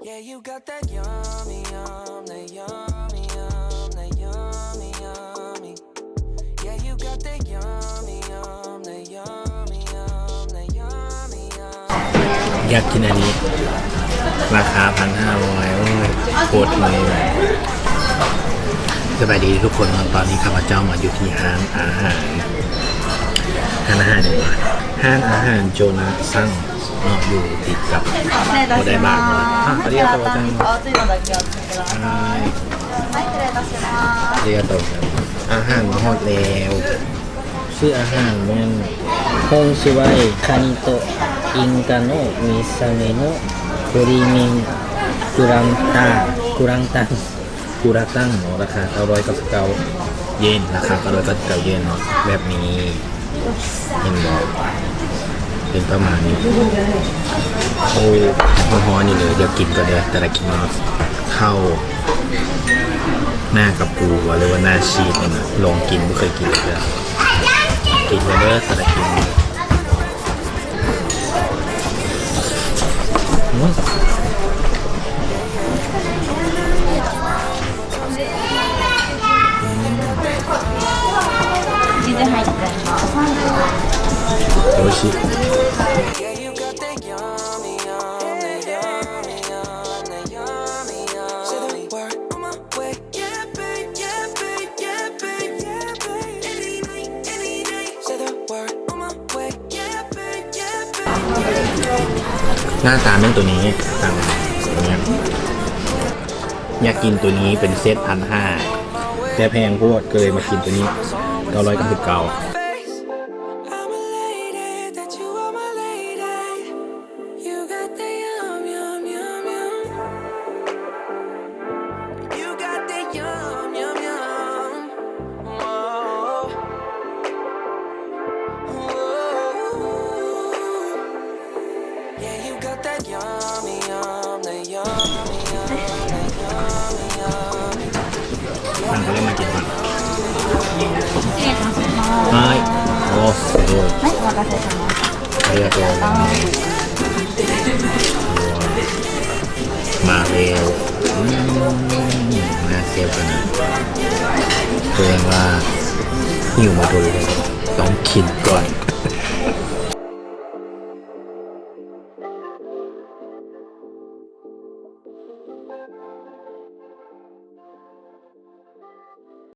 Yeah, you got that yummy, yum, that yummy, yum, that yummy, yummy. Yeah, you got that yummy, yum, that yummy, yum, that yummy, yum. ຢາກກິນອັນນີ້ ລາຄາພັນຫ້າຮ້ອຍ ໂອ້ຍ ໂຄດເມື່ອຍ. ສະບາຍດີທຸກຄົນເນາະ, ຕອນນີ້ຂ້າພະເຈົ້າມາຢູ່ທີ່ຮ້ານອາຫານ ຮ້ານອາຫານຫຍັງວະ? ຮ້ານອາຫານໂຈນາຊັງເນາະ, ຢູ່ຕິດກັບບໍ່ໄດ້ບາກເນາະ. ອາ ありがとうございます。はい。ありがとうございます。ອາຫານມາຮອດແລ້ວ. ຊື່ອາຫານແມ່ນ 本日はカニとインカの味噌煮のプリングラタン、グラタン、グラタン ເນາະ, ລາຄາເກົ້າຮ້ອຍເກົ້າສິບເກົ້າເຢນ, ລາຄາເກົ້າຮ້ອຍເກົ້າສິບເກົ້າເຢນເນາະ, ແບບນີ້ ເຫັນບໍ່? ເປັນປະມານນີ້. ໂອ້ຍ ຮ້ອນໆ ນີ້ເລີຍ. ດຽວກິນກ່ອນເດີ, いただきます. ເຂົ້າໜ້າກະປູບໍ ຫຼືວ່າໜ້າຊີສນີ້ນະ, ລອງກິນ, ບໍ່ເຄີຍກິນເທື່ອ. ກິນກ່ອນເດີ, いただきます. おいしい。ໜ້າຕາແມ່ນໂຕນີ້ ຕາມນີ້. ຢາກກິນໂຕນີ້ເປັນເຊັດ ພັນຫ້າ ແຕ່ແພງໂພດ ກໍເລີຍມາກິນໂຕນີ້ ເກົ້າຮ້ອຍເກົ້າສິບເກົ້າ. Yeah, you got that yummy, yum, that yummy, yum, that yummy, yummy. ມັນກໍເລີຍມາກິນກ່ອນ. はい。お、すごい。はい、お待たせしました。ありがとうございます。มาแล้ว อืม น่าเซฟขนาด แสดงว่าหิวมาโดนแล้ว ต้องกินก่อน.